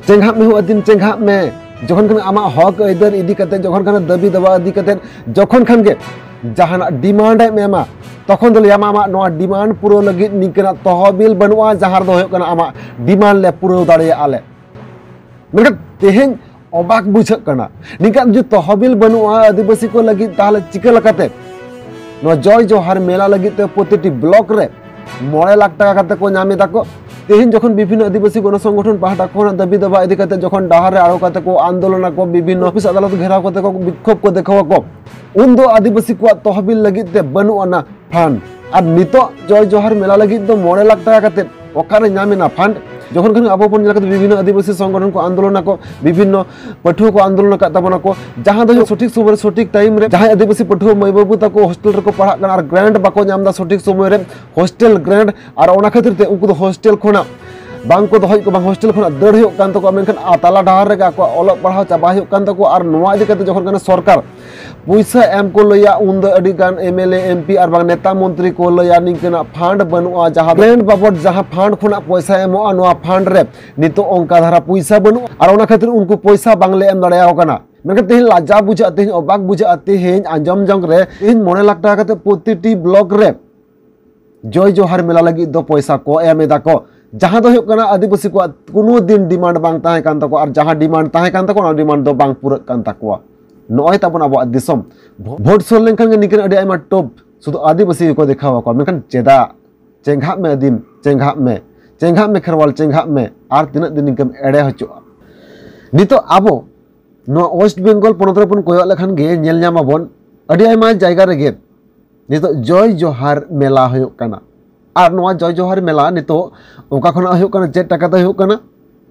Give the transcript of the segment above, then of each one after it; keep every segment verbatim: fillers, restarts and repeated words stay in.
ᱪᱮᱸᱜᱷᱟᱜ ᱢᱮ ᱦᱳ ᱟᱹᱫᱤᱢ, ᱪᱮᱸᱜᱷᱟᱜ ᱢᱮ᱾ ᱡᱚᱠᱷᱚᱱ ᱠᱷᱟᱱ ᱟᱢᱟᱜ ᱦᱚᱠ ᱟᱹᱭᱫᱟᱹᱨ ᱤᱫᱤ ᱠᱟᱛᱮ, ᱡᱚᱠᱷᱚᱱ ᱠᱷᱟᱱ ᱫᱟᱹᱵᱤ ᱫᱟᱵᱟ ᱤᱫᱤ ᱠᱟᱛᱮ, ᱡᱚᱠᱷᱚᱱ ᱠᱷᱟᱱ ᱜᱮ ᱡᱟᱦᱟᱱᱟᱜ ᱰᱤᱢᱟᱱᱰ ᱮᱢ ᱮᱢᱟ, ᱛᱚᱠᱷᱚᱱ ᱫᱚ ᱞᱟᱹᱭᱟᱢᱟ ᱟᱢᱟᱜ ᱱᱚᱣᱟ ᱰᱤᱢᱟᱱᱰ ᱯᱩᱨᱟᱹᱣ ᱞᱟᱹᱜᱤᱫ ᱱᱤᱝᱠᱟᱹᱱᱟᱜ ᱛᱚᱦᱚᱵᱤᱞ ᱵᱟᱹᱱᱩᱜᱼᱟ, ᱡᱟᱦᱟᱸ ᱨᱮᱫᱚ ᱦᱩᱭᱩᱜ ᱠᱟᱱᱟ ᱟᱢᱟᱜ ᱰᱤᱢᱟᱱᱰ ᱞᱮ ᱯᱩᱨᱟᱹᱣ ᱫᱟᱲᱮᱭᱟᱜᱼᱟ ᱞᱮ᱾ ᱢᱮᱱᱠᱷᱟᱱ ᱛᱮᱦᱮᱧ ᱚᱵᱟᱠ ᱵᱩᱡᱷᱟᱹᱜ ᱠᱟᱱᱟ, ᱱᱤᱝᱠᱟᱱ ᱡᱩᱫᱤ ᱛᱚᱦᱚᱵᱤᱞ ᱵᱟᱹᱱᱩᱜᱼᱟ ᱟᱹᱫᱤᱵᱟᱹᱥᱤ ᱠᱚ ᱞᱟᱹᱜᱤᱫ, ᱛᱟᱦᱚᱞᱮ ᱪᱤᱠᱟᱹ ᱞᱮᱠᱟᱛᱮ ᱱᱚᱣᱟ ᱡᱚᱭ ᱡᱚᱦᱟᱨ ᱢᱮᱞᱟ ᱞᱟᱹᱜᱤᱫ ᱛᱮ ᱯᱨᱚᱛᱤᱴᱤ ᱵᱞᱚᱠ ᱨᱮ ᱢᱚᱬᱮ ᱞᱟᱠᱷ ᱴᱟᱠᱟ ᱠᱟᱛᱮ ᱠᱚ ᱧᱟᱢ ᱮᱫᱟ ᱠᱚ? ᱛᱮᱦᱮᱧ ᱡᱚᱠᱷᱚᱱ ᱵᱤᱵᱷᱤᱱᱱᱚ ᱟᱹᱫᱤᱵᱟᱹᱥᱤ ᱜᱚᱱᱚ ᱥᱚᱝᱜᱚᱴᱷᱚᱱ ᱯᱟᱦᱴᱟ ᱠᱷᱚᱱᱟᱜ ᱫᱟᱹᱵᱤ ᱫᱟᱵᱟ ᱤᱫᱤ ᱠᱟᱛᱮ ᱡᱚᱠᱷᱚᱱ ᱰᱟᱦᱟᱨ ᱨᱮ ᱟᱬᱜᱚ ᱠᱟᱛᱮ ᱠᱚ ᱟᱱᱫᱳᱞᱚᱱ ᱟᱠᱚ, ᱵᱤᱵᱷᱤᱱᱱᱚ ᱚᱯᱷᱤᱥ ᱟᱫᱟᱞᱚᱛ ᱜᱷᱮᱨᱟᱣ ᱠᱟᱛᱮ ᱠᱚ ᱵᱤᱠᱷᱳᱵ ᱠᱚ ᱫᱮᱠᱷᱟᱣ ᱟᱠᱚ, ᱩᱱᱫᱚ ᱟᱹᱫᱤᱵᱟᱹᱥᱤ ᱠᱚᱣᱟᱜ ᱛᱚᱦᱚᱵᱤᱞ ᱞᱟᱹᱜᱤᱫ ᱛᱮ ᱵᱟᱹᱱᱩᱜ ᱟᱱᱟ ᱯᱷᱟᱱᱰ᱾ ᱟᱨ ᱱᱤᱛᱚᱜ ᱡᱚᱭ ᱡᱚᱦᱟᱨ ᱢᱮᱞᱟ ᱞᱟᱹᱜᱤᱫ ᱫᱚ ᱢᱚᱬᱮ ᱞᱟᱠᱷ ᱴᱟᱠᱟ ᱠᱟᱛᱮ ᱚᱠᱟᱨᱮ ᱧᱟᱢ ᱮᱱᱟ ᱯᱷᱟᱱᱰ? ᱡᱚᱠᱷᱚᱱ ᱠᱷᱚᱱ ᱟᱵᱚ ᱵᱚᱱ ᱧᱮᱞ ᱠᱟᱫᱟ, ᱵᱤᱵᱷᱤᱱᱱᱚ ᱟᱹᱫᱤᱵᱟᱹᱥᱤ ᱥᱚᱝᱜᱚᱴᱷᱚᱱ ᱠᱚ ᱟᱱᱫᱳᱞᱚᱱ ᱟᱠᱚ, ᱵᱤᱵᱷᱤᱱᱱᱚ ᱯᱟᱹᱴᱷᱩᱣᱟᱹ ᱠᱚ ᱟᱱᱫᱳᱞᱚᱱ ᱟᱠᱟᱫ ᱛᱟᱵᱚᱱᱟ ᱠᱚ, ᱡᱟᱦᱟᱸ ᱫᱚ ᱥᱚᱴᱷᱤᱠ ᱥᱚᱢᱚᱭ ᱨᱮ ᱥᱚᱴᱷᱤᱠ ᱴᱟᱭᱤᱢ ᱨᱮ ᱡᱟᱦᱟᱸᱭ ᱟᱹᱫᱤᱵᱟᱹᱥᱤ ᱯᱟᱹᱴᱷᱩᱣᱟᱹ ᱢᱟᱹᱭ ᱵᱟᱹᱵᱩ ᱛᱟᱠᱚ ᱦᱳᱥᱴᱮᱞ ᱨᱮᱠᱚ ᱯᱟᱲᱦᱟᱜ ᱠᱟᱱᱟ ᱟᱨ ᱜᱨᱟᱱᱴ ᱵᱟᱠᱚ ᱧᱟᱢ ᱮᱫᱟ ᱥᱚᱴᱷᱤᱠ ᱥᱚᱢᱚᱭ ᱨᱮ ᱦᱳᱥᱴᱮᱞ ᱜᱨᱟᱱᱴ, ᱟᱨ ᱚᱱᱟ ᱠᱷᱟᱹᱛᱤᱨ ᱛᱮ ᱩᱱᱠᱩ ᱫᱚ ᱦᱳᱥᱴᱮᱞ ᱠᱷᱚᱱᱟᱜ ᱵᱟᱝ ᱠᱚ ᱫᱚᱦᱚᱭᱮᱫ ᱠᱚᱣᱟ, ᱵᱟᱝ ᱦᱳᱥᱴᱮᱞ ᱠᱷᱚᱱᱟᱜ ᱫᱟᱹᱲ ᱦᱩᱭᱩᱜ ᱠᱟᱱ ᱛᱟᱠᱚᱣᱟ, ᱢᱮᱱᱠᱷᱟᱱ ᱟ-, ᱛᱟᱞᱟ ᱰᱟᱦᱟᱨ ᱨᱮᱜᱮ ᱟᱠᱚᱣᱟᱜ ᱚᱞᱚᱜ ᱯᱟᱲᱦᱟᱣ ᱪᱟᱵᱟ ᱦᱩᱭᱩᱜ ᱠᱟᱱ ᱛᱟᱠᱚᱣᱟ᱾ ᱟᱨ ᱱᱚᱣᱟ ᱤᱫᱤ ᱠᱟᱛᱮ ᱡᱚᱠᱷᱚᱱ ᱠᱟᱱᱟ ᱥᱚᱨᱠᱟᱨ ᱯᱩᱭᱥᱟᱹ ᱮᱢ ᱠᱚ ᱞᱟᱹᱭᱟ, ᱩᱱᱫᱚ ᱟᱹᱰᱤ ᱜᱟᱱ M L A, M P R ᱵᱟᱝ ᱱᱮᱛᱟ ᱢᱚᱱᱛᱨᱤ ᱠᱚ ᱞᱟᱹᱭᱟ, ᱱᱤᱝᱠᱟᱹᱱᱟᱜ ᱯᱷᱟᱱᱰ ᱵᱟᱹᱱᱩᱜᱼᱟ, ᱡᱟᱦᱟᱸ ᱜᱨᱟᱱᱴ ᱵᱟᱵᱚᱫ ᱡᱟᱦᱟᱸ ᱯᱷᱟᱱᱰ ᱠᱷᱚᱱᱟᱜ ᱯᱚᱭᱥᱟ ᱮᱢᱚᱜᱼᱟ, ᱱᱚᱣᱟ ᱯᱷᱟᱱᱰ ᱨᱮ ᱱᱤᱛᱚᱜ ᱚᱱᱠᱟ ᱫᱷᱟᱨᱟ ᱯᱚᱭᱥᱟ ᱵᱟᱹᱱᱩᱜᱼᱟ, ᱟᱨ ᱚᱱᱟ ᱠᱷᱟᱹᱛᱤᱨ ᱩᱱᱠᱩ ᱯᱚᱭᱥᱟ ᱵᱟᱝᱞᱮ ᱮᱢ ᱫᱟᱲᱮᱭᱟᱠᱚ ᱠᱟᱱᱟ᱾ ᱢᱮᱱᱠᱷᱟᱱ ᱛᱮᱦᱮᱧ ᱞᱟᱡᱟᱣ ᱵᱩᱡᱷᱟᱹᱜᱼᱟ, ᱛᱮᱦᱮᱧ ᱚᱵᱟᱠ ᱵᱩᱡᱷᱟᱹᱜᱼᱟ, ᱛᱮᱦᱮᱧ ᱟᱸᱡᱚᱢ ᱡᱚᱝ ᱨᱮ ᱛᱮᱦᱮᱧ ᱢᱚᱬᱮ ᱞᱟᱠᱷ ᱴᱟᱠᱟ ᱠᱟᱛᱮ ᱯᱨᱚᱛᱤᱴᱤ ᱵᱞᱚᱠ ᱨᱮ ᱡᱚᱭ ᱡᱚᱦᱟᱨ ᱢᱮᱞᱟ ᱞᱟᱹᱜᱤᱫ ᱫᱚ ᱯᱚᱭᱥᱟ ᱠᱚ ᱮᱢ ᱮᱫᱟ ᱠᱚ, ᱡᱟᱦᱟᱸ ᱫᱚ ᱦᱩᱭᱩᱜ ᱠᱟᱱᱟ ᱟᱹᱫᱤᱵᱟᱹᱥᱤ ᱠᱚᱣᱟᱜ ᱠᱳᱱᱳ ᱫᱤᱱ ᱰᱤᱢᱟᱱᱰ ᱵᱟᱝ ᱛᱟᱦᱮᱸ ᱠᱟᱱ ᱛᱟᱠᱚᱣᱟ, ᱟᱨ ᱡᱟᱦᱟᱸ ᱰᱤᱢᱟᱱᱰ ᱛᱟᱦᱮᱸ ᱠᱟᱱ ᱛᱟᱠᱚᱣᱟ, ᱚᱱᱟ ᱰᱤᱢᱟᱱᱰ ᱫᱚ ᱵᱟᱝ ᱯᱩᱨᱟᱹᱜ ᱠᱟᱱ ᱛᱟᱠᱚᱣᱟ᱾ ᱱᱚᱜᱼᱚᱭ ᱛᱟᱵᱚᱱ ᱟᱵᱚᱣᱟᱜ ᱫᱤᱥᱚᱢ, ᱵᱷᱳᱴ ᱥᱩᱨ ᱞᱮᱱᱠᱷᱟᱱ ᱜᱮ ᱱᱤᱝᱠᱟᱹᱱ ᱟᱹᱰᱤ ᱟᱭᱢᱟ ᱴᱳᱯ ᱥᱩᱫᱷᱩ ᱟᱹᱫᱤᱵᱟᱹᱥᱤ ᱜᱮᱠᱚ ᱫᱮᱠᱷᱟᱣ ᱟᱠᱚᱣᱟ, ᱢᱮᱱᱠᱷᱟᱱ ᱪᱮᱫᱟᱜ? ᱪᱮᱸᱜᱷᱟᱜ ᱢᱮ ᱟᱹᱫᱤᱢ, ᱪᱮᱸᱜᱷᱟᱜ ᱢᱮ, ᱪᱮᱸᱜᱷᱟᱜ ᱢᱮ ᱠᱷᱮᱨᱣᱟᱞ, ᱪᱮᱸᱜᱷᱟᱜ ᱢᱮ, ᱟᱨ ᱛᱤᱱᱟᱹᱜ ᱫᱤᱱ ᱱᱤᱝᱠᱟᱹᱢ ᱮᱲᱮ ᱦᱚᱪᱚᱜᱼᱟ? ᱱᱤᱛᱚᱜ ᱟᱵᱚ ᱱᱚᱣᱟ ᱳᱭᱮᱥᱴ ᱵᱮᱝᱜᱚᱞ ᱯᱚᱱᱚᱛ ᱨᱮᱵᱚᱱ ᱠᱚᱭᱚᱜ ᱞᱮᱠᱷᱟᱱ ᱜᱮ ᱧᱮᱞ ᱧᱟᱢ ᱟᱵᱚᱱ, ᱟᱹᱰᱤ ᱟᱭᱢᱟ ᱡᱟᱭᱜᱟ ᱨᱮᱜᱮ ᱱᱤᱛᱚᱜ ᱡᱚᱭ ᱡᱚᱦᱟᱨ ᱢᱮᱞᱟ ᱦᱩᱭᱩᱜ ᱠᱟᱱᱟ᱾ ᱟᱨ ᱱᱚᱣᱟ ᱡᱚᱭ ᱡᱚᱦᱟᱨ ᱢᱮᱞᱟ ᱱᱤᱛᱚᱜ ᱚᱠᱟ ᱠᱷᱚᱱᱟᱜ ᱦᱩᱭᱩᱜ ᱠᱟᱱᱟ, ᱪᱮᱫ ᱴᱟᱠᱟ ᱛᱮ ᱦᱩᱭᱩᱜ ᱠᱟᱱᱟ?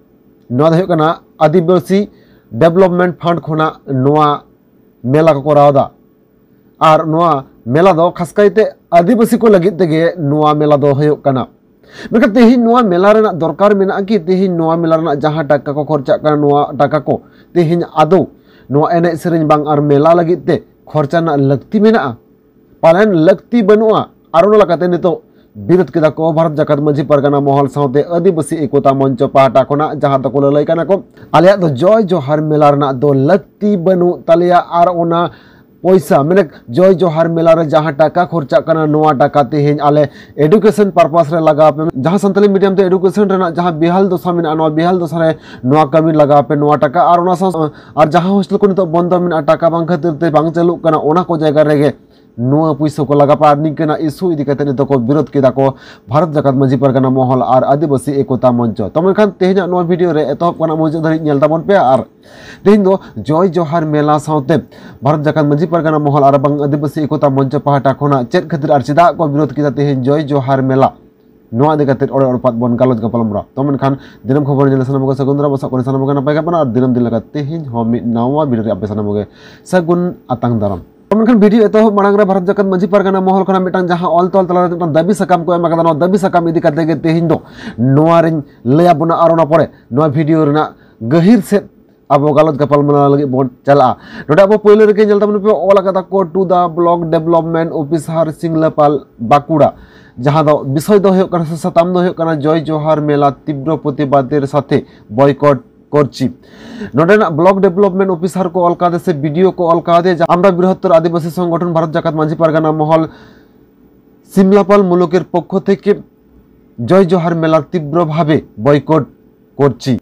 ᱱᱚᱣᱟ ᱫᱚ ᱦᱩᱭᱩᱜ ᱠᱟᱱᱟ ᱟᱹᱫᱤᱵᱟᱹᱥᱤ ᱰᱮᱵᱷᱞᱚᱯᱢᱮᱱᱴ ᱯᱷᱟᱱᱰ ᱠᱷᱚᱱᱟᱜ ᱱᱚᱣᱟ ᱢᱮᱞᱟ ᱠᱚ ᱠᱚᱨᱟᱣ ᱮᱫᱟ᱾ ᱟᱨ ᱱᱚᱣᱟ ᱢᱮᱞᱟ ᱫᱚ ᱠᱷᱟᱥ ᱠᱟᱭᱛᱮ ᱟᱹᱫᱤᱵᱟᱹᱥᱤ ᱠᱚ ᱞᱟᱹᱜᱤᱫ ᱛᱮᱜᱮ ᱱᱚᱣᱟ ᱢᱮᱞᱟ ᱫᱚ ᱦᱩᱭᱩᱜ ᱠᱟᱱᱟ᱾ ᱢᱮᱱᱠᱷᱟᱱ ᱛᱮᱦᱮᱧ ᱱᱚᱣᱟ ᱢᱮᱞᱟ ᱨᱮᱱᱟᱜ ᱫᱚᱨᱠᱟᱨ ᱢᱮᱱᱟᱜᱼᱟ ᱠᱤ? ᱛᱮᱦᱮᱧ ᱱᱚᱣᱟ ᱢᱮᱞᱟ ᱨᱮᱱᱟᱜ ᱡᱟᱦᱟᱸ ᱴᱟᱠᱟ ᱠᱚ ᱠᱷᱚᱨᱪᱟᱜ ᱠᱟᱱᱟ, ᱱᱚᱣᱟ ᱴᱟᱠᱟ ᱠᱚ ᱛᱮᱦᱮᱧ ᱟᱫᱚ ᱱᱚᱣᱟ ᱮᱱᱮᱡ ᱥᱮᱨᱮᱧ ᱵᱟᱝ ᱟᱨ ᱢᱮᱞᱟ ᱞᱟᱹᱜᱤᱫ ᱛᱮ ᱠᱷᱚᱨᱪᱟ ᱨᱮᱱᱟᱜ ᱞᱟᱹᱠᱛᱤ ᱢᱮᱱᱟᱜᱼᱟ? ᱯᱟᱞᱮᱱ ᱞᱟᱹᱠᱛᱤ ᱵᱟᱹᱱᱩᱜᱼᱟ᱾ ᱟᱨ ᱚᱱᱟ ᱞᱮᱠᱟᱛᱮ ᱱᱤᱛᱚᱜ ᱵᱤᱨᱳᱫ ᱠᱮᱫᱟ ᱠᱚ ᱵᱷᱟᱨᱚᱛ ᱡᱟᱠᱟᱛ ᱢᱟᱹᱡᱷᱤ ᱯᱟᱨᱜᱟᱱᱟ ᱢᱚᱦᱚᱞ ᱥᱟᱶᱛᱮ ᱟᱹᱫᱤᱵᱟᱹᱥᱤ ᱮᱠᱚᱛᱟ ᱢᱚᱧᱪᱚ ᱯᱟᱦᱴᱟ ᱠᱷᱚᱱᱟᱜ, ᱡᱟᱦᱟᱸ ᱫᱚᱠᱚ ᱞᱟᱹᱞᱟᱹᱭ ᱠᱟᱱᱟ ᱠᱚ, ᱟᱞᱮᱭᱟᱜ ᱫᱚ ᱡᱚᱭ ᱡᱚᱦᱟᱨ ᱢᱮᱞᱟ ᱨᱮᱱᱟᱜ ᱫᱚ ᱞᱟᱹᱠᱛᱤ ᱵᱟᱹᱱᱩᱜ ᱛᱟᱞᱮᱭᱟ, ᱟᱨ ᱚᱱᱟ ᱯᱚᱭᱥᱟ, ᱢᱟᱱᱮ ᱡᱚᱭ ᱡᱚᱦᱟᱨ ᱢᱮᱞᱟ ᱨᱮ ᱡᱟᱦᱟᱸ ᱴᱟᱠᱟ ᱠᱷᱚᱨᱪᱟᱜ ᱠᱟᱱᱟ, ᱱᱚᱣᱟ ᱴᱟᱠᱟ ᱛᱮᱦᱮᱧ ᱟᱞᱮ education purpose ᱨᱮ ᱞᱟᱜᱟᱣ ᱯᱮ, ᱡᱟᱦᱟᱸ ᱥᱟᱱᱛᱟᱞᱤ medium ᱛᱮ education ᱨᱮᱱᱟᱜ ᱡᱟᱦᱟᱸ ᱵᱮᱦᱟᱞ ᱫᱚᱥᱟ ᱢᱮᱱᱟᱜᱼᱟ, ᱱᱚᱣᱟ ᱵᱮᱦᱟᱞ ᱫᱚᱥᱟ ᱨᱮ ᱱᱚᱣᱟ ᱠᱟᱹᱢᱤ ᱞᱟᱜᱟᱣ ᱯᱮ, ᱱᱚᱣᱟ ᱴᱟᱠᱟ, ᱟᱨ ᱚᱱᱟ ᱥᱟᱶ, ᱟᱨ ᱡᱟᱦᱟᱸ hostel ᱠᱚ ᱱᱤᱛᱚᱜ ᱵᱚᱱᱫᱚ ᱢᱮᱱᱟᱜᱼᱟ, ᱴᱟᱠᱟ ᱵᱟᱝ ᱠᱷᱟᱹᱛᱤᱨ ᱛᱮ ᱵᱟᱝ ᱪᱟᱹᱞᱩᱜ ᱠᱟᱱᱟ, ᱚᱱᱟ ᱠᱚ ᱡᱟᱭᱜᱟ ᱨᱮᱜᱮ ᱱᱚᱣᱟ ᱯᱩᱭᱥᱟᱹ ᱠᱚ ᱞᱟᱜᱟᱣ ᱯᱮ᱾ ᱟᱨ ᱱᱤᱝᱠᱟᱹᱱᱟᱜ issue ᱤᱫᱤ ᱠᱟᱛᱮ ᱱᱤᱛᱚᱜ ᱠᱚ ᱵᱤᱨᱳᱫ ᱠᱮᱫᱟ ᱠᱚ ᱵᱷᱟᱨᱚᱛ ᱡᱟᱠᱟᱛ ᱢᱟᱹᱡᱷᱤ ᱯᱟᱨᱜᱟᱱᱟ ᱢᱚᱦᱚᱞ ᱟᱨ ᱟᱹᱫᱤᱵᱟᱹᱥᱤ ᱮᱠᱚᱛᱟ ᱢᱚᱧᱪᱚ᱾ ᱛᱚ ᱢᱮᱱᱠᱷᱟᱱ ᱛᱮᱦᱮᱧᱟᱜ ᱱᱚᱣᱟ video ᱨᱮ ᱮᱛᱚᱦᱚᱵ ᱠᱷᱚᱱᱟᱜ ᱢᱩᱪᱟᱹᱫ ᱫᱷᱟᱹᱨᱤᱡ ᱧᱮᱞ ᱛᱟᱵᱚᱱ ᱯᱮ᱾ ᱟᱨ ᱛᱮᱦᱮᱧ ᱫᱚ ᱡᱚᱭ ᱡᱚᱦᱟᱨ ᱢᱮᱞᱟ ᱥᱟᱶᱛᱮ ᱵᱷᱟᱨᱚᱛ ᱡᱟᱠᱟᱛ ᱢᱟᱹᱡᱷᱤ ᱯᱟᱨᱜᱟᱱᱟ ᱢᱚᱦᱚᱞ ᱟᱨ ᱵᱟᱝ ᱟᱹᱫᱤᱵᱟᱹᱥᱤ ᱮᱠᱚᱛᱟ ᱢᱚᱧᱪᱚ ᱯᱟᱦᱴᱟ ᱠᱷᱚᱱᱟᱜ ᱪᱮᱫ ᱠᱷᱟᱹᱛᱤᱨ ᱟᱨ ᱪᱮᱫᱟᱜ ᱠᱚ ᱵᱤᱨᱳᱫ ᱠᱮᱫᱟ ᱛᱮᱦᱮᱧ ᱡᱚᱭ ᱡᱚᱦᱟᱨ ᱢᱮᱞᱟ, ᱱᱚᱣᱟ ᱤᱫᱤ ᱠᱟᱛᱮ ᱚᱲᱮ ᱚᱲᱯᱟᱛ ᱵᱚᱱ ᱜᱟᱞᱚᱪ ᱜᱟᱯᱟᱞᱢᱟᱨᱟᱣ᱾ ᱛᱚ ᱢᱮᱱᱠᱷᱟᱱ ᱫᱤᱱᱟᱹᱢ ᱠᱷᱚᱵᱚᱨ ᱧᱮᱞ ᱥᱟᱱᱟᱢ ᱠᱚ ᱥᱟᱹᱜᱩᱱ ᱫᱟᱨᱟᱢ, ᱟᱥᱟ ᱠᱚᱨᱮ ᱥᱟᱱᱟᱢ ᱠᱚ ᱱᱟᱯᱟᱭ ᱜᱮ ᱟᱨ ᱫᱤᱱᱟᱹᱢ ᱫᱤᱱ ᱞᱮᱠᱟ ᱛᱮᱦᱮᱧ ᱦᱚᱸ ᱢᱤᱫ ᱱᱟᱣᱟ video ᱨᱮ ᱟᱯᱮ ᱥᱟᱱᱟᱢ ᱠᱚᱜᱮ ᱥᱟᱹᱜᱩᱱ ᱟᱛᱟᱝ ᱫᱟᱨᱟᱢ᱾ ᱛᱚ ᱢᱮᱱᱠᱷᱟᱱ video ᱮᱛᱚᱦᱚᱵ ᱢᱟᱲᱟᱝ ᱨᱮ ᱵᱷᱟᱨᱚᱛ ᱡᱟᱠᱟᱛ ᱢᱟᱹᱡᱷᱤ ᱯᱟᱨᱜᱟᱱᱟ ᱢᱚᱦᱚᱞ ᱠᱷᱚᱱᱟᱜ ᱢᱤᱫᱴᱟᱝ ᱡᱟᱦᱟᱸ ᱚᱞ ᱛᱚᱞ ᱛᱟᱞᱟᱨᱮ ᱢᱤᱫᱴᱟᱝ ᱫᱟᱹᱵᱤ ᱥᱟᱠᱟᱢ ᱠᱚ ᱮᱢ ᱟᱠᱟᱫᱟ, ᱱᱚᱣᱟ ᱫᱟᱹᱵᱤ ᱥᱟᱠᱟᱢ ᱤᱫᱤ ᱠᱟᱛᱮ ᱜᱮ ᱛᱮᱦᱮᱧ ᱫᱚ ᱱᱚᱣᱟ ᱨᱤᱧ ᱞᱟᱹᱭ ᱟᱵᱚᱱᱟ᱾ ᱟᱨ ᱚᱱᱟ ᱯᱚᱨᱮ ᱱᱚᱣᱟ video ᱨᱮᱱᱟᱜ ᱜᱟᱹᱦᱤᱨ ᱥᱮᱫ ᱟᱵᱚ ᱜᱟᱞᱚᱪ ᱜᱟᱯᱟᱞᱢᱟᱨᱟᱣ ᱞᱟᱹᱜᱤᱫ ᱵᱚᱱ ᱪᱟᱞᱟᱜᱼᱟ᱾ ᱱᱚᱰᱮ ᱟᱵᱚ ᱯᱳᱭᱞᱳ ᱨᱮᱜᱮ ᱧᱮᱞ ᱛᱟᱵᱚᱱ ᱯᱮ, ᱚᱞ ᱟᱠᱟᱫᱟ ᱠᱚ to the block development officer ᱥᱤᱝᱞᱟᱯᱟᱞ Bankura, ᱡᱟᱦᱟᱸ ᱫᱚ ᱵᱤᱥᱚᱭ ᱫᱚ ᱦᱩᱭᱩᱜ ᱠᱟᱱᱟ ᱥᱮ ᱥᱟᱛᱟᱢ ᱫᱚ ᱦᱩᱭᱩᱜ ᱠᱟᱱᱟ ᱡᱚᱭ ᱡᱚᱦᱟᱨ ᱢᱮᱞᱟ ᱛᱤᱵᱨᱚ ᱯᱨᱚᱛᱤᱵᱟᱫᱮᱨ ᱥᱟᱛᱷᱮ boycott করছি। ᱱᱚᱰᱮᱱᱟᱜ block development officer ᱠᱚ ᱚᱞ ᱠᱟᱣᱫᱮ ᱥᱮ BDO ᱠᱚ ᱚᱞ ᱠᱟᱣᱫᱮ, ᱡᱟᱦᱟᱸ আমরা বৃহত্তর আদিবাসী সংগঠন ভারত জাকাত মাঝি পারগানা মহল সিমলাপাল মুলুকের পক্ষ থেকে জয় জোহার মেলার তীব্রভাবে বয়কট করছি।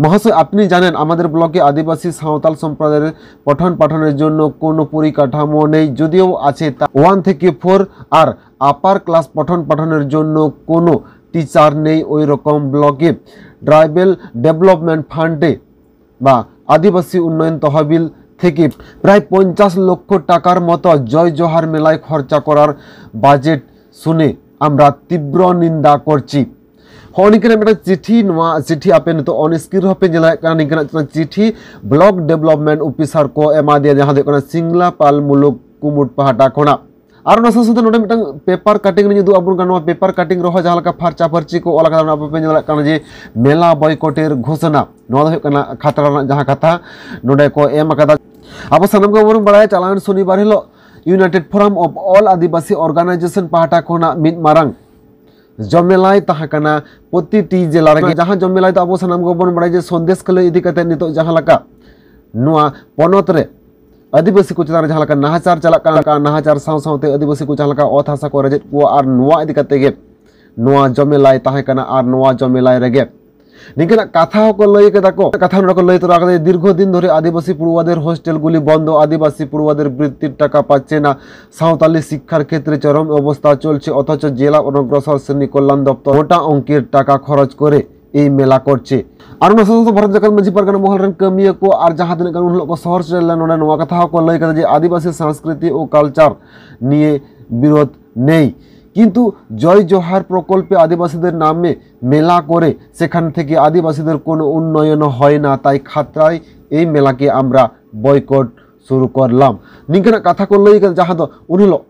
মহাশয়, আপনি জানেন আমাদের ব্লকে আদিবাসী সাঁওতাল সম্প্রদায়ের পঠন পাঠনের জন্য কোনো পরিকাঠামো নেই, যদিও আছে তা ওয়ান থেকে ফোর আর আপার ক্লাস পঠন পাঠনের জন্য কোনো টিচার নেই। ওই রকম ব্লকে ট্রাইবেল ডেভেলপমেন্ট ফান্ডে বা আদিবাসী উন্নয়ন তহবিল থেকে প্রায় পঞ্চাশ লক্ষ টাকার মতো জয় জোহার মেলায় খরচা করার বাজেট শুনে আমরা তীব্র নিন্দা করছি। ᱦᱚᱸ, ᱱᱤᱝᱠᱟᱹᱱᱟᱜ ᱢᱤᱫᱴᱟᱝ ᱪᱤᱴᱷᱤ, ᱱᱚᱣᱟ ᱪᱤᱴᱷᱤ ᱟᱯᱮ ᱱᱤᱛᱚᱜ on screen ᱨᱮᱦᱚᱸ ᱯᱮ ᱧᱮᱞᱮᱫ ᱠᱟᱱᱟ, ᱱᱤᱝᱠᱟᱹᱱᱟᱜ ᱢᱤᱫᱴᱟᱝ ᱪᱤᱴᱷᱤ block development officer ᱠᱚ ᱮᱢᱟ ᱫᱮᱭᱟ, ᱡᱟᱦᱟᱸ ᱫᱚ ᱦᱩᱭᱩᱜ ᱠᱟᱱᱟ ᱥᱤᱝᱞᱟᱯᱟᱞ ᱢᱩᱞᱩᱠ ᱠᱩᱢᱩᱴ ᱯᱟᱦᱴᱟ ᱠᱷᱚᱱᱟᱜ᱾ ᱟᱨ ᱚᱱᱟ ᱥᱟᱶ ᱥᱟᱶᱛᱮ ᱱᱚᱰᱮ ᱢᱤᱫᱴᱟᱝ paper cutting ᱞᱤᱧ ᱩᱫᱩᱜ ᱟᱵᱚᱱ ᱠᱟᱱᱟ᱾ ᱱᱚᱣᱟ paper cutting ᱨᱮᱦᱚᱸ ᱡᱟᱦᱟᱸ ᱞᱮᱠᱟ ᱯᱷᱟᱨᱪᱟ ᱯᱷᱟᱹᱨᱪᱤ ᱠᱚ ᱚᱞ ᱟᱠᱟᱫᱟ, ᱚᱱᱟ ᱟᱯᱮ ᱯᱮ ᱧᱮᱞ ᱫᱟᱲᱮᱭᱟᱜ ᱠᱟᱱᱟ ᱡᱮ ᱢᱮᱞᱟ ᱵᱚᱭᱠᱚᱴᱮᱨ ᱜᱷᱳᱥᱚᱱᱟ, ᱱᱚᱣᱟ ᱫᱚ ᱦᱩᱭᱩᱜ ᱠᱟᱱᱟ ᱠᱷᱟᱛᱲᱟ ᱨᱮᱱᱟᱜ ᱡᱟᱦᱟᱸ ᱠᱟᱛᱷᱟ ᱱᱚᱰᱮ ᱠᱚ ᱮᱢ ᱟᱠᱟᱫᱟ᱾ ᱟᱵᱚ ᱥᱟᱱᱟᱢ ᱠᱚ ᱵᱚᱱ ᱵᱟᱲᱟᱭᱟ, ᱪᱟᱞᱟᱣᱮᱱ ᱥᱚᱱᱤᱵᱟᱨ ᱦᱤᱞᱳᱜ United Forum of All Adivasi Organization ᱯᱟᱦᱴᱟ ᱠᱷᱚᱱᱟᱜ ᱢᱤᱫ ᱢᱟᱨᱟᱝ ᱡᱚᱢᱮᱞᱟᱭ ᱛᱟᱦᱮᱸ ᱠᱟᱱᱟ ᱯᱨᱚᱛᱤᱴᱤ ᱡᱮᱞᱟ ᱨᱮᱜᱮ᱾ ᱡᱟᱦᱟᱸ ᱡᱚᱢᱮᱞᱟᱭ ᱫᱚ ᱟᱵᱚ ᱥᱟᱱᱟᱢ ᱜᱮᱵᱚᱱ ᱵᱟᱲᱟᱭᱟ ᱡᱮ ᱥᱚᱱᱫᱮᱥ ᱠᱷᱟᱹᱞᱤ ᱤᱫᱤ ᱠᱟᱛᱮ ᱱᱤᱛᱚᱜ ᱡᱟᱦᱟᱸ ᱞᱮᱠᱟ ᱱᱚᱣᱟ ᱯᱚᱱᱚᱛ ᱨᱮ ᱟᱹᱫᱤᱵᱟᱹᱥᱤ ᱠᱚ ᱪᱮᱛᱟᱱ ᱨᱮ ᱡᱟᱦᱟᱸ ᱞᱮᱠᱟ ᱱᱟᱦᱟᱪᱟᱨ ᱪᱟᱞᱟᱜ ᱠᱟᱱᱟ, ᱱᱟᱦᱟᱪᱟᱨ ᱥᱟᱶ ᱥᱟᱶᱛᱮ ᱟᱹᱫᱤᱵᱟᱹᱥᱤ ᱠᱚ ᱡᱟᱦᱟᱸ ᱞᱮᱠᱟ ᱚᱛ ᱦᱟᱥᱟ ᱠᱚ ᱨᱮᱡᱮᱫ ᱠᱚᱣᱟ, ᱟᱨ ᱱᱚᱣᱟ ᱤᱫᱤ ᱠᱟᱛᱮ ᱜᱮ ᱱᱚᱣᱟ ᱡᱚᱢᱮᱞᱟᱭ ᱛᱟᱦᱮᱸ ᱠᱟᱱᱟ᱾ ᱟᱨ ᱱᱚᱣᱟ ᱡᱚᱢᱮᱞᱟᱭ ᱨᱮᱜᱮ ᱱᱤᱝᱠᱟᱹᱱᱟᱜ ᱠᱟᱛᱷᱟ ᱦᱚᱸᱠᱚ ᱞᱟᱹᱭ ᱠᱮᱫᱟ ᱠᱚ᱾ ᱠᱟᱛᱷᱟ ᱱᱚᱰᱮ ᱠᱚ ᱞᱟᱹᱭ ᱛᱚᱨᱟ ᱠᱟᱫᱟ, "দীর্ঘদিন ধরে আদিবাসী পড়ুয়াদের হোস্টেলগুলি বন্ধ, আদিবাসী পড়ুয়াদের বৃত্তির টাকা পাচ্ছে না, সাঁওতালি শিক্ষার ক্ষেত্রে চরম অবস্থা চলছে, অথচ জেলা অনগ্রসর শ্রেণী কল্যাণ দপ্তর মোটা অঙ্কের টাকা খরচ করে এই মেলা করছে।" ᱟᱨ ᱚᱱᱟ ᱥᱟᱶ ᱥᱟᱶᱛᱮ ᱵᱷᱟᱨᱚᱛ ᱡᱟᱠᱟᱛ ᱢᱟᱹᱡᱷᱤ ᱯᱟᱨᱜᱟᱱᱟ ᱢᱚᱦᱚᱞ ᱨᱮᱱ ᱠᱟᱹᱢᱤᱭᱟᱹ ᱠᱚ ᱟᱨ ᱡᱟᱦᱟᱸ ᱛᱤᱱᱟᱹᱜ ᱜᱟᱱ ᱩᱱ ᱦᱤᱞᱳᱜ ᱠᱚ ᱥᱚᱦᱚᱨ ᱥᱮᱴᱮᱨ ᱞᱮᱱᱟ, ᱱᱚᱰᱮ ᱱᱚᱣᱟ ᱠᱟᱛᱷᱟ ᱦᱚᱸᱠᱚ ᱞᱟᱹᱭ ᱠᱟᱫᱟ ᱡᱮ ᱟᱹᱫᱤᱵᱟᱹᱥᱤ ᱥᱚᱝᱥᱠᱨᱤᱛᱤ ᱳ ᱠᱟᱞᱪᱟᱨ ᱱᱤᱭᱮ ᱵᱤᱨᱳᱫᱷ নেই, কিন্তু জয় জোহার প্রকল্পে আদিবাসীদের নামে মেলা করে সেখান থেকে আদিবাসীদের কোনো উন্নয়ন হয় না, তাই খাতড়ায় এই মেলাকে আমরা বয়কট শুরু করলাম। ᱱᱤᱝᱠᱟᱹᱱᱟᱜ ᱠᱟᱛᱷᱟ ᱠᱚ ᱞᱟᱹᱭ ᱠᱟᱫᱟ, ᱡᱟᱦᱟᱸ ᱫᱚ ᱩᱱ ᱦᱤᱞᱳᱜ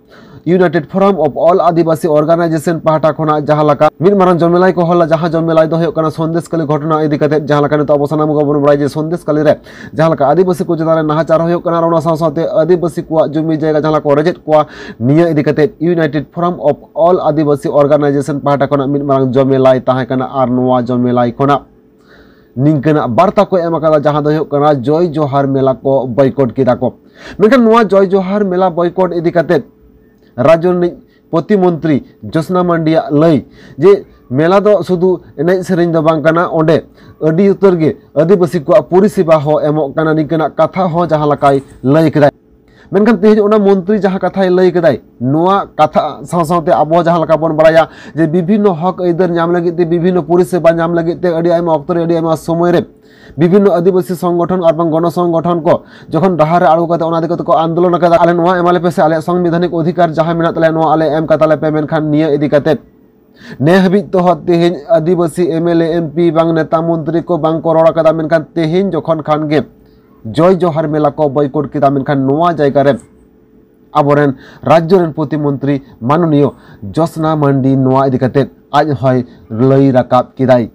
United Forum of All Adivasi Organization ᱯᱟᱦᱴᱟ ᱠᱷᱚᱱᱟᱜ ᱡᱟᱦᱟᱸ ᱞᱮᱠᱟ ᱢᱤᱫ ᱢᱟᱨᱟᱝ ᱡᱚᱢᱮᱞᱟᱭ ᱠᱚ ᱦᱚᱞᱟ, ᱡᱟᱦᱟᱸ ᱡᱚᱢᱮᱞᱟᱭ ᱫᱚ ᱦᱩᱭᱩᱜ ᱠᱟᱱᱟ ᱥᱚᱱᱫᱮᱥᱠᱟᱞᱤ ᱜᱷᱚᱴᱚᱱᱟ ᱤᱫᱤ ᱠᱟᱛᱮ, ᱡᱟᱦᱟᱸ ᱞᱮᱠᱟ ᱱᱤᱛᱚᱜ ᱟᱵᱚ ᱥᱟᱱᱟᱢ ᱜᱮᱵᱚᱱ ᱵᱟᱲᱟᱭᱟ ᱡᱮ ᱥᱚᱱᱫᱮᱥᱠᱟᱞᱤ ᱨᱮ ᱡᱟᱦᱟᱸ ᱞᱮᱠᱟ ᱟᱹᱫᱤᱵᱟᱹᱥᱤ ᱠᱚ ᱪᱮᱛᱟᱱ ᱨᱮ ᱱᱟᱦᱟᱪᱟᱨ ᱦᱩᱭᱩᱜ ᱠᱟᱱᱟ, ᱟᱨ ᱚᱱᱟ ᱥᱟᱶ ᱥᱟᱶᱛᱮ ᱟᱹᱫᱤᱵᱟᱹᱥᱤ ᱠᱚᱣᱟᱜ ᱡᱩᱢᱤ ᱡᱟᱭᱜᱟ ᱡᱟᱦᱟᱸ ᱠᱚ ᱨᱮᱡᱮᱫ ᱠᱚᱣᱟ, ᱱᱤᱭᱟᱹ ᱤᱫᱤ ᱠᱟᱛᱮ United Forum of All Adivasi Organization ᱯᱟᱦᱴᱟ ᱠᱷᱚᱱᱟᱜ ᱢᱤᱫ ᱢᱟᱨᱟᱝ ᱡᱚᱢᱮᱞᱟᱭ ᱛᱟᱦᱮᱸ ᱠᱟᱱᱟ᱾ ᱟᱨ ᱱᱚᱣᱟ ᱡᱚᱢᱮᱞᱟᱭ ᱠᱷᱚᱱᱟᱜ ᱱᱤᱝᱠᱟᱹᱱᱟᱜ ᱵᱟᱨᱛᱟ ᱠᱚ ᱮᱢ ᱟᱠᱟᱫᱟ, ᱡᱟᱦᱟᱸ ᱫᱚ ᱦᱩᱭᱩᱜ ᱠᱟᱱᱟ ᱡᱚᱭ ᱡᱚᱦᱟᱨ ᱢᱮᱞᱟ ᱠᱚ ᱵᱚᱭᱠᱚᱴ ᱠᱮᱫᱟ ᱠᱚ᱾ ᱢᱮᱱᱠᱷᱟᱱ ᱱᱚᱣᱟ ᱡᱚᱭ ᱡᱚᱦᱟᱨ ᱢᱮᱞᱟ ᱵᱚᱭᱠᱚᱴ ᱤᱫᱤ ᱠᱟᱛᱮ ᱨᱟᱡᱽᱡᱚ ᱨᱤᱱᱤᱡ ᱯᱨᱚᱛᱤᱢᱚᱱᱛᱨᱤ ᱡᱳᱥᱱᱟ ᱢᱟᱱᱰᱤᱭᱟᱜ ᱞᱟᱹᱭ ᱡᱮ ᱢᱮᱞᱟ ᱫᱚ ᱥᱩᱫᱷᱩ ᱮᱱᱮᱡ ᱥᱮᱨᱮᱧ ᱫᱚ ᱵᱟᱝ ᱠᱟᱱᱟ, ᱚᱸᱰᱮ ᱟᱹᱰᱤ ᱩᱛᱟᱹᱨ ᱜᱮ ᱟᱹᱫᱤᱵᱟᱹᱥᱤ ᱠᱚᱣᱟᱜ ᱯᱚᱨᱤᱥᱮᱵᱟ ᱦᱚᱸ ᱮᱢᱚᱜ ᱠᱟᱱᱟ, ᱱᱤᱝᱠᱟᱹᱱᱟᱜ ᱠᱟᱛᱷᱟ ᱦᱚᱸ ᱡᱟᱦᱟᱸ ᱞᱮᱠᱟᱭ ᱞᱟᱹᱭ ᱠᱮᱫᱟᱭ᱾ ᱢᱮᱱᱠᱷᱟᱱ ᱛᱮᱦᱮᱧ ᱚᱱᱟ ᱢᱚᱱᱛᱨᱤ ᱡᱟᱦᱟᱸ ᱠᱟᱛᱷᱟᱭ ᱞᱟᱹᱭ ᱠᱮᱫᱟᱭ, ᱱᱚᱣᱟ ᱠᱟᱛᱷᱟ ᱥᱟᱶ ᱥᱟᱶᱛᱮ ᱟᱵᱚ ᱡᱟᱦᱟᱸ ᱞᱮᱠᱟ ᱵᱚᱱ ᱵᱟᱲᱟᱭᱟ ᱡᱮ ᱵᱤᱵᱷᱤᱱᱱᱚ ᱦᱚᱠ ᱟᱹᱭᱫᱟᱹᱨ ᱧᱟᱢ ᱞᱟᱹᱜᱤᱫ ᱛᱮ, ᱵᱤᱵᱷᱤᱱᱱᱚ ᱯᱚᱨᱤᱥᱮᱵᱟ ᱧᱟᱢ ᱞᱟᱹᱜᱤᱫ ᱛᱮ ᱟᱹᱰᱤ ᱟᱭᱢᱟ ᱚᱠᱛᱚ ᱨᱮ, ᱟᱹᱰᱤ ᱟᱭᱢᱟ ᱥᱚᱢᱚᱭ ᱨᱮ ᱵᱤᱵᱷᱤᱱᱱᱚ ᱟᱹᱫᱤᱵᱟᱹᱥᱤ ᱥᱚᱝᱜᱚᱴᱷᱚᱱ ᱟᱨ ᱵᱟᱝ ᱜᱚᱱᱚ ᱥᱚᱝᱜᱚᱴᱷᱚᱱ ᱠᱚ ᱡᱚᱠᱷᱚᱱ ᱰᱟᱦᱟᱨ ᱨᱮ ᱟᱬᱜᱚ ᱠᱟᱛᱮ ᱚᱱᱟ ᱤᱫᱤ ᱠᱟᱛᱮ ᱠᱚ ᱟᱱᱫᱳᱞᱚᱱ ᱟᱠᱟᱫᱟ, "ᱟᱞᱮ ᱱᱚᱣᱟ ᱮᱢᱟ ᱞᱮᱯᱮ ᱥᱮ, ᱟᱞᱮᱭᱟᱜ ᱥᱚᱝᱵᱤᱫᱷᱟᱱᱤᱠ ᱚᱫᱷᱤᱠᱟᱨ ᱡᱟᱦᱟᱸ ᱢᱮᱱᱟᱜ ᱛᱟᱞᱮᱭᱟ ᱱᱚᱣᱟ ᱟᱞᱮ ᱮᱢ ᱠᱟᱛᱟ ᱞᱮᱯᱮ", ᱢᱮᱱᱠᱷᱟᱱ ᱱᱤᱭᱟᱹ ᱤᱫᱤ ᱠᱟᱛᱮ ᱱᱮ ᱦᱟᱹᱵᱤᱡ ᱛᱮᱦᱚᱸ ᱛᱮᱦᱮᱧ ᱟᱹᱫᱤᱵᱟᱹᱥᱤ M L A, M P ᱵᱟᱝ ᱱᱮᱛᱟ ᱢᱚᱱᱛᱨᱤ ᱠᱚ ᱵᱟᱝ ᱠᱚ ᱨᱚᱲ ᱟᱠᱟᱫᱟ᱾ ᱢᱮᱱᱠᱷᱟᱱ ᱛᱮᱦᱮᱧ ᱡᱚᱠᱷᱚᱱ ᱠᱷᱟᱱ ᱜᱮ ᱡᱚᱭ ᱡᱚᱦᱟᱨ ᱢᱮᱞᱟ ᱠᱚ ᱵᱚᱭᱠᱚᱴ ᱠᱮᱫᱟ, ᱢᱮᱱᱠᱷᱟᱱ ᱱᱚᱣᱟ ᱡᱟᱭᱜᱟ ᱨᱮ ᱟᱵᱚᱨᱮᱱ ᱨᱟᱡᱽᱡᱚ ᱨᱮᱱ ᱯᱨᱚᱛᱤᱢᱚᱱᱛᱨᱤ ᱢᱟᱱᱚᱱᱤᱭᱚ ᱡᱳᱥᱱᱟ ᱢᱟᱱᱰᱤ ᱱᱚᱣᱟ ᱤᱫᱤ ᱠᱟᱛᱮ ᱟᱡ ᱦᱚᱸᱭ ᱞᱟᱹᱭ ᱨᱟᱠᱟᱵ ᱠᱮᱫᱟᱭ᱾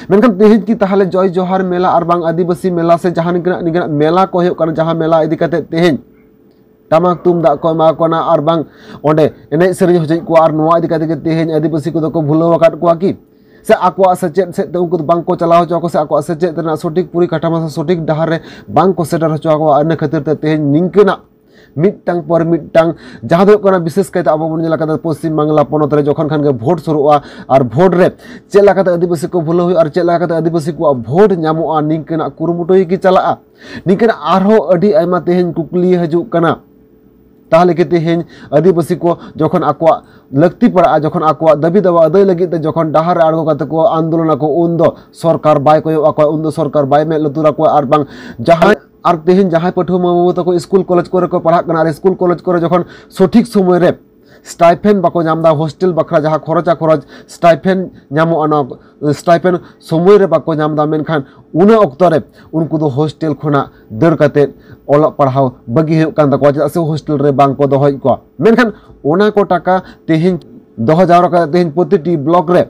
ᱢᱮᱱᱠᱷᱟᱱ ᱛᱮᱦᱮᱧ ᱠᱤ ᱛᱟᱦᱚᱞᱮ ᱡᱚᱭ ᱡᱚᱦᱟᱨ ᱢᱮᱞᱟ ᱟᱨ ᱵᱟᱝ ᱟᱹᱫᱤᱵᱟᱹᱥᱤ ᱢᱮᱞᱟ ᱥᱮ ᱡᱟᱦᱟᱸ ᱱᱤᱝᱠᱟᱹᱱᱟᱜ, ᱱᱤᱝᱠᱟᱹᱱᱟᱜ ᱢᱮᱞᱟ ᱠᱚ ᱦᱩᱭᱩᱜ ᱠᱟᱱᱟ, ᱡᱟᱦᱟᱸ ᱢᱮᱞᱟ ᱤᱫᱤ ᱠᱟᱛᱮ ᱛᱮᱦᱮᱧ ᱴᱟᱢᱟᱠ ᱛᱩᱢᱫᱟᱜ ᱠᱚ ᱮᱢᱟ ᱠᱚ ᱠᱟᱱᱟ ᱟᱨ ᱵᱟᱝ ᱚᱸᱰᱮ ᱮᱱᱮᱡ ᱥᱮᱨᱮᱧ ᱦᱚᱪᱚᱭᱮᱫ ᱠᱚᱣᱟ, ᱟᱨ ᱱᱚᱣᱟ ᱤᱫᱤ ᱠᱟᱛᱮ ᱜᱮ ᱛᱮᱦᱮᱧ ᱟᱹᱫᱤᱵᱟᱹᱥᱤ ᱠᱚᱫᱚ ᱠᱚ ᱵᱷᱩᱞᱟᱹᱣ ᱟᱠᱟᱫ ᱠᱚᱣᱟ ᱠᱤ? ᱥᱮ ᱟᱠᱚᱣᱟᱜ ᱥᱮᱪᱮᱫ ᱥᱮᱫ ᱛᱮ ᱩᱱᱠᱩ ᱫᱚ ᱵᱟᱝ ᱠᱚ ᱪᱟᱞᱟᱣ ᱦᱚᱪᱚ ᱟᱠᱚ, ᱥᱮ ᱟᱠᱚᱣᱟᱜ ᱥᱮᱪᱮᱫ ᱨᱮᱱᱟᱜ ᱥᱚᱴᱷᱤᱠ ᱯᱚᱨᱤᱠᱟᱴᱷᱟᱢᱳ ᱥᱮ ᱥᱚᱴᱷᱤᱠ ᱰᱟᱦᱟᱨ ᱨᱮ ᱵᱟᱝ ᱠᱚ ᱥᱮᱴᱮᱨ ᱦᱚᱪᱚ ᱟᱠᱚᱣᱟ? ᱤᱱᱟᱹ ᱠᱷᱟᱹᱛᱤᱨ ᱛᱮ ᱛᱮᱦᱮᱧ ᱱᱤᱝᱠᱟᱹᱱᱟᱜ ᱢᱤᱫᱴᱟᱝ ᱯᱚᱨ ᱢᱤᱫᱴᱟᱝ, ᱡᱟᱦᱟᱸ ᱫᱚ ᱦᱩᱭᱩᱜ ᱠᱟᱱᱟ, ᱵᱤᱥᱮᱥ ᱠᱟᱭᱛᱮ ᱟᱵᱚ ᱵᱚᱱ ᱧᱮᱞ ᱟᱠᱟᱫᱟ ᱯᱚᱥᱪᱤᱢ ᱵᱟᱝᱞᱟ ᱯᱚᱱᱚᱛ ᱨᱮ ᱡᱚᱠᱷᱚᱱ ᱠᱷᱟᱱ ᱜᱮ ᱵᱷᱳᱴ ᱥᱩᱨᱩᱜᱼᱟ, ᱟᱨ ᱵᱷᱳᱴ ᱨᱮ ᱪᱮᱫ ᱞᱮᱠᱟᱛᱮ ᱟᱹᱫᱤᱵᱟᱹᱥᱤ ᱠᱚ ᱵᱷᱩᱞᱟᱹᱣ ᱦᱩᱭᱩᱜᱼᱟ ᱟᱨ ᱪᱮᱫ ᱞᱮᱠᱟᱛᱮ ᱟᱹᱫᱤᱵᱟᱹᱥᱤ ᱠᱚᱣᱟᱜ ᱵᱷᱳᱴ ᱧᱟᱢᱚᱜᱼᱟ, ᱱᱤᱝᱠᱟᱹᱱᱟᱜ ᱠᱩᱨᱩᱢᱩᱴᱩ ᱜᱮ ᱪᱟᱞᱟᱜᱼᱟ᱾ ᱱᱤᱝᱠᱟᱹᱱᱟᱜ ᱟᱨᱦᱚᱸ ᱟᱹᱰᱤ ᱟᱭᱢᱟ ᱛᱮᱦᱮᱧ ᱠᱩᱠᱞᱤ ᱦᱤᱡᱩᱜ ᱠᱟᱱᱟ᱾ ᱛᱟᱦᱚᱞᱮ ᱠᱤ ᱛᱮᱦᱮᱧ ᱟᱹᱫᱤᱵᱟᱹᱥᱤ ᱠᱚ ᱡᱚᱠᱷᱚᱱ ᱟᱠᱚᱣᱟᱜ ᱞᱟᱹᱠᱛᱤ ᱯᱟᱲᱟᱜᱼᱟ, ᱡᱚᱠᱷᱚᱱ ᱟᱠᱚᱣᱟᱜ ᱫᱟᱹᱵᱤ ᱫᱟᱣᱟ ᱟᱹᱫᱟᱹᱭ ᱞᱟᱹᱜᱤᱫ ᱛᱮ ᱡᱚᱠᱷᱚᱱ ᱰᱟᱦᱟᱨ ᱨᱮ ᱟᱬᱜᱚ ᱠᱟᱛᱮ ᱠᱚ ᱟᱱᱫᱳᱞᱚᱱ ᱟᱠᱚ, ᱩᱱᱫᱚ ᱥᱚᱨᱠᱟᱨ ᱵᱟᱭ ᱠᱚᱭᱚᱜ ᱟᱠᱚᱣᱟ, ᱩᱱᱫᱚ ᱥᱚᱨᱠᱟᱨ ᱵᱟᱭ ᱢᱮᱫ ᱞᱩᱛᱩᱨ ᱟᱠᱚᱣᱟ᱾ ᱟᱨ ᱵᱟᱝ ᱡᱟᱦᱟᱸᱭ, ᱟᱨ ᱛᱮᱦᱮᱧ ᱡᱟᱦᱟᱸᱭ ᱯᱟᱹᱴᱷᱩᱣᱟᱹ ᱢᱟᱹᱭ ᱵᱟᱹᱵᱩ ᱛᱟᱠᱚ ᱥᱠᱩᱞ ᱠᱚᱞᱮᱡᱽ ᱠᱚᱨᱮ ᱠᱚ ᱯᱟᱲᱦᱟᱜ ᱠᱟᱱᱟ, ᱟᱨ ᱥᱠᱩᱞ ᱠᱚᱞᱮᱡᱽ ᱠᱚᱨᱮ ᱡᱚᱠᱷᱚᱱ ᱥᱚᱴᱷᱤᱠ ᱥᱚᱢᱚᱭ ᱨᱮ ᱥᱴᱟᱭᱯᱷᱮᱱ ᱵᱟᱠᱚ ᱧᱟᱢ ᱮᱫᱟ, ᱦᱳᱥᱴᱮᱞ ᱵᱟᱠᱷᱨᱟ ᱡᱟᱦᱟᱸ ᱠᱷᱚᱨᱚᱪᱟ ᱠᱷᱚᱨᱚᱪ ᱥᱴᱟᱭᱯᱷᱮᱱ ᱧᱟᱢᱚᱜᱼᱟ, ᱚᱱᱟ ᱥᱴᱟᱭᱯᱷᱮᱱ ᱥᱚᱢᱚᱭ ᱨᱮ ᱵᱟᱠᱚ ᱧᱟᱢ ᱮᱫᱟ, ᱢᱮᱱᱠᱷᱟᱱ ᱩᱱᱟᱹ ᱚᱠᱛᱚ ᱨᱮ ᱩᱱᱠᱩ ᱫᱚ ᱦᱳᱥᱴᱮᱞ ᱠᱷᱚᱱᱟᱜ ᱫᱟᱹᱲ ᱠᱟᱛᱮ ᱚᱞᱚᱜ ᱯᱟᱲᱦᱟᱣ ᱵᱟᱹᱜᱤ ᱦᱩᱭᱩᱜ ᱠᱟᱱ ᱛᱟᱠᱚᱣᱟ, ᱪᱮᱫᱟᱜ ᱥᱮ ᱦᱳᱥᱴᱮᱞ ᱨᱮ ᱵᱟᱝ ᱠᱚ ᱫᱚᱦᱚᱭᱮᱫ ᱠᱚᱣᱟ᱾ ᱢᱮᱱᱠᱷᱟᱱ ᱚᱱᱟ ᱠᱚ ᱴᱟᱠᱟ ᱛᱮᱦᱮᱧ ᱫᱚᱦᱚ ᱡᱟᱣᱨᱟ ᱠᱟᱛᱮ ᱛᱮᱦᱮᱧ ᱯᱨᱚᱛᱤᱴᱤ ᱵᱞᱚᱠ ᱨᱮ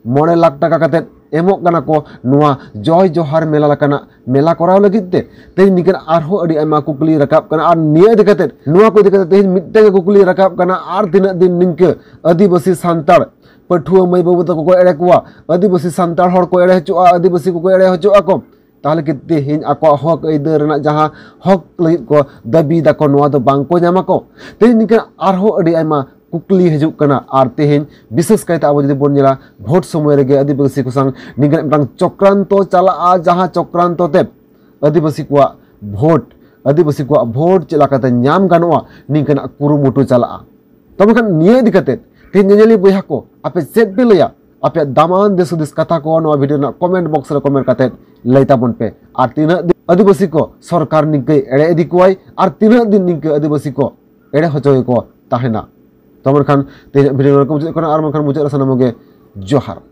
ᱢᱚᱬᱮ ᱞᱟᱠᱷ ᱴᱟᱠᱟ ᱠᱟᱛᱮ ᱮᱢᱚᱜ ᱠᱟᱱᱟ ᱠᱚ ᱱᱚᱣᱟ ᱡᱚᱭ ᱡᱚᱦᱟᱨ ᱢᱮᱞᱟ ᱞᱮᱠᱟᱱᱟᱜ ᱢᱮᱞᱟ ᱠᱚᱨᱟᱣ ᱞᱟᱹᱜᱤᱫ ᱛᱮ᱾ ᱛᱮᱦᱮᱧ ᱱᱤᱝᱠᱟᱹᱱ ᱟᱨᱦᱚᱸ ᱟᱹᱰᱤ ᱟᱭᱢᱟ ᱠᱩᱠᱞᱤ ᱨᱟᱠᱟᱵ ᱠᱟᱱᱟ, ᱟᱨ ᱱᱤᱭᱟᱹ ᱤᱫᱤ ᱠᱟᱛᱮ, ᱱᱚᱣᱟ ᱠᱚ ᱤᱫᱤ ᱠᱟᱛᱮ ᱛᱮᱦᱮᱧ ᱢᱤᱫᱴᱟᱝ ᱜᱮ ᱠᱩᱠᱞᱤ ᱨᱟᱠᱟᱵ ᱠᱟᱱᱟ, ᱟᱨ ᱛᱤᱱᱟᱹᱜ ᱫᱤᱱ ᱱᱤᱝᱠᱟᱹ ᱟᱹᱫᱤᱵᱟᱹᱥᱤ ᱥᱟᱱᱛᱟᱲ ᱯᱟᱹᱴᱷᱩᱣᱟᱹ ᱢᱟᱹᱭ ᱵᱟᱹᱵᱩ ᱛᱟᱠᱚ ᱠᱚ ᱮᱲᱮ ᱠᱚᱣᱟ, ᱟᱹᱫᱤᱵᱟᱹᱥᱤ ᱥᱟᱱᱛᱟᱲ ᱦᱚᱲ ᱠᱚ ᱮᱲᱮ ᱦᱚᱪᱚᱜᱼᱟ, ᱟᱹᱫᱤᱵᱟᱹᱥᱤ ᱠᱚᱠᱚ ᱮᱲᱮ ᱦᱚᱪᱚᱜ ᱟᱠᱚ? ᱛᱟᱦᱚᱞᱮ ᱠᱤ ᱛᱮᱦᱮᱧ ᱟᱠᱚᱣᱟᱜ ᱦᱚᱠ ᱟᱹᱭᱫᱟᱹᱨ ᱨᱮᱱᱟᱜ ᱡᱟᱦᱟᱸ ᱦᱚᱠ ᱞᱟᱹᱜᱤᱫ ᱠᱚ ᱫᱟᱹᱵᱤ ᱫᱟᱠᱚ, ᱱᱚᱣᱟ ᱫᱚ ᱵᱟᱝ ᱠᱚ ᱧᱟᱢᱟ ᱠᱚ? ᱛᱮᱦᱮᱧ ᱱᱤᱝᱠᱟᱹᱱ ᱟᱨᱦᱚᱸ ᱟᱹᱰᱤ ᱟᱭᱢᱟ ᱠᱩᱠᱞᱤ ᱦᱤᱡᱩᱜ ᱠᱟᱱᱟ᱾ ᱟᱨ ᱛᱮᱦᱮᱧ ᱵᱤᱥᱮᱥ ᱠᱟᱭᱛᱮ ᱟᱵᱚ ᱡᱩᱫᱤ ᱵᱚᱱ ᱧᱮᱞᱟ, ᱵᱷᱳᱴ ᱥᱚᱢᱚᱭ ᱨᱮᱜᱮ ᱟᱹᱫᱤᱵᱟᱹᱥᱤ ᱠᱚ ᱥᱟᱝ ᱱᱤᱝᱠᱟᱹᱱᱟᱜ ᱢᱤᱫᱴᱟᱝ ᱪᱚᱠᱨᱟᱱᱛᱚ ᱪᱟᱞᱟᱜᱼᱟ, ᱡᱟᱦᱟᱸ ᱪᱚᱠᱨᱟᱱᱛᱚ ᱛᱮ ᱟᱹᱫᱤᱵᱟᱹᱥᱤ ᱠᱚᱣᱟᱜ ᱵᱷᱳᱴ, ᱟᱹᱫᱤᱵᱟᱹᱥᱤ ᱠᱚᱣᱟᱜ ᱵᱷᱳᱴ ᱪᱮᱫ ᱞᱮᱠᱟᱛᱮ ᱧᱟᱢ ᱜᱟᱱᱚᱜᱼᱟ, ᱱᱤᱝᱠᱟᱹᱱᱟᱜ ᱠᱩᱨᱩᱢᱩᱴᱩ ᱪᱟᱞᱟᱜᱼᱟ᱾ ᱛᱚᱵᱮ ᱠᱷᱟᱱ ᱱᱤᱭᱟᱹ ᱤᱫᱤ ᱠᱟᱛᱮ ᱛᱮᱦᱮᱧ ᱧᱮᱧᱮᱞᱤᱭᱟᱹ ᱵᱚᱭᱦᱟ ᱠᱚ, ᱟᱯᱮ ᱪᱮᱫ ᱯᱮ ᱞᱟᱹᱭᱟ? ᱟᱯᱮᱭᱟᱜ ᱫᱟᱢᱟᱱ ᱫᱤᱥ ᱦᱩᱫᱤᱥ ᱠᱟᱛᱷᱟ ᱠᱚ ᱱᱚᱣᱟ ᱵᱷᱤᱰᱤᱭᱳ ᱨᱮᱱᱟᱜ ᱠᱚᱢᱮᱱᱴ ᱵᱚᱠᱥ ᱨᱮ ᱠᱚᱢᱮᱱᱴ ᱠᱟᱛᱮ ᱞᱟᱹᱭ ᱛᱟᱵᱚᱱ ᱯᱮ᱾ ᱟᱨ ᱛᱤᱱᱟᱹᱜ ᱫᱤᱱ ᱟᱹᱫᱤᱵᱟᱹᱥᱤ ᱠᱚ ᱥᱚᱨᱠᱟᱨ ᱱᱤᱝᱠᱟᱹᱭ ᱮᱲᱮ ᱤᱫᱤ ᱠᱚᱣᱟᱭ, ᱟᱨ ᱛᱤᱱᱟᱹᱜ ᱫᱤᱱ ᱱᱤᱝᱠᱟᱹ ᱟᱹᱫᱤᱵᱟᱹᱥᱤ ᱠᱚ ᱮᱲᱮ ᱦᱚᱪᱚ ᱜᱮᱠᱚ ᱛᱟᱦᱮᱱᱟ? ᱛᱚ ᱢᱮᱱᱠᱷᱟᱱ ᱛᱮᱦᱮᱧᱟᱜ ᱵᱷᱤᱰᱤᱭᱳ ᱱᱚᱰᱮ ᱜᱮ ᱢᱩᱪᱟᱹᱫ ᱠᱟᱱᱟ, ᱟᱨ ᱢᱮᱱᱠᱷᱟᱱ ᱢᱩᱪᱟᱹᱫ ᱨᱮ ᱥᱟᱱᱟᱢ ᱠᱚᱜᱮ ᱡᱚᱦᱟᱨ᱾